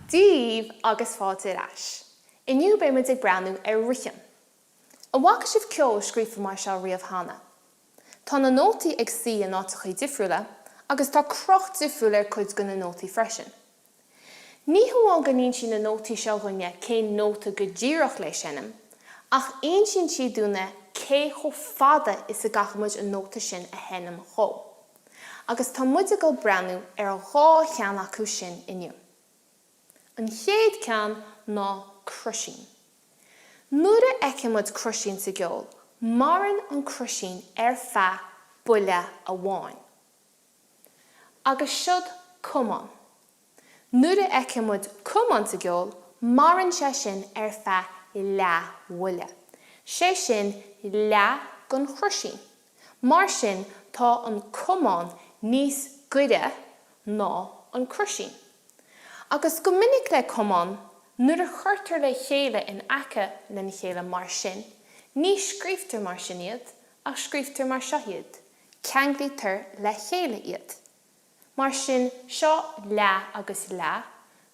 Dia dhaoibh agus fáilte ar ais. Inniu beidh muid ag breathnú ar rithim. An bhfaca sibh ceol scríofa mar seo riamh cheana? Tá na nótaí ag suí in áiteachaí difriúla agus tá cruth difriúil ar cuid de na nótaí freisin. Ní hamháin go n-insíonn na nótaí seo dhúinne cén nóta go díreach le seinm, ach insíonn siad dúinne cé chomh fada is a gcaithfidh muid an nóta sin a sheinm dhó. Agus tá muid ag dul breathnú ar dhá cheann acu sin inniu. An chéad ceann ná croisín. Nuair a fheiceann muid croisín sa gceol, maireann an croisín ar feadh buille amháin. Agus siod camán. Nuair a fheiceann muid camán sa gceol, maireann sé sin ar feadh leathbhuille. Sé sin leath den chroisín. Mar sin, tá an camán níos gaire ná an croisín. Agus go minic le camán, nuair a chuirtear le chéile in aice lena chéile mar sin, ní scríobhtar mar sin iad, ach scríobhtar mar seo iad, ceanglaítear le chéile iad. Mar sin, seo leath agus leath,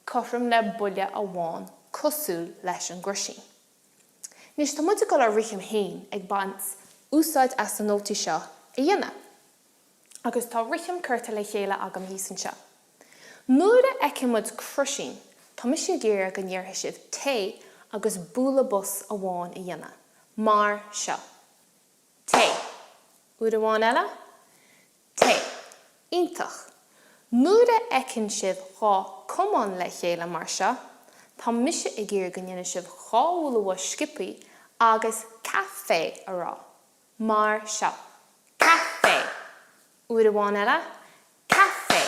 cothrom le buille amháin cosúil leis an gcroisín. Anois, tá muid ag dul ár rithim féin ag baint úsáid as na nótaí seo a dhéanamh. Agus tá rithim curtha le chéile agam thíos anseo. Nuair a fheiceann muid croisín, tá mise ag iarraidh go ndéarfaidh sibh 'téigh' agus bualadh bos amháin a dhéanamh. Mar seo. Téigh. Uair amháin eile. Téigh. Iontach. Nuair a fheiceann sibh dhá camán le chéile mar seo, tá mise ag iarraidh go ndéanfaidh sibh dhá bhualadh bhois sciobthaí agus caife a rá. Mar seo. Caife. Uair amháin eile. Caife.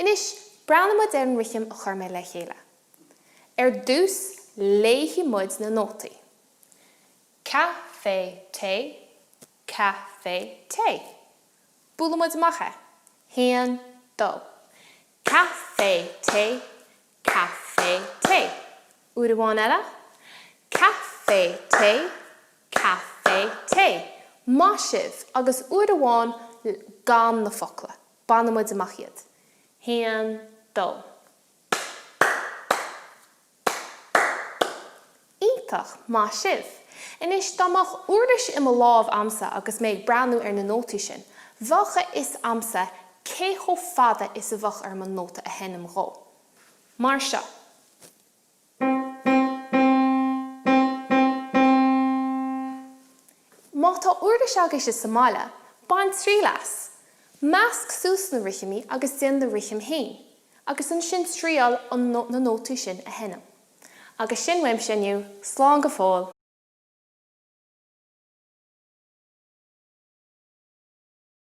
Anois, breathnóidh muid ar an rithim a chuir mé le chéile. Ar dtús, léifidh muid na nótaí. Caife tae, Caife tae. Buailfidh muid amach é. Haon, dó. Caife tae, caife tae. Uair amháin eile. Caife tae, caife tae. Maith sibh! Agus uair amháin gan na focla. Bainfidh muid amach iad. Haon, dó. Iontach, maith sibh! Anois, dá mbeadh uirlis i mo lámh a'msa agus mé ag breathnú ar na nótaí sin, bheadh a fhios a'msa cé chomh fada is a bheadh orm an nóta a sheinm dhó. Mar seo. Má tá uirlis agaibhse sa mbaile, bain triail as! Measc suas na rithimí agus déan do rithim féin, agus ansin triail na nótaí sin a sheinm. Agus sin uaimse inniu, slán go fóill!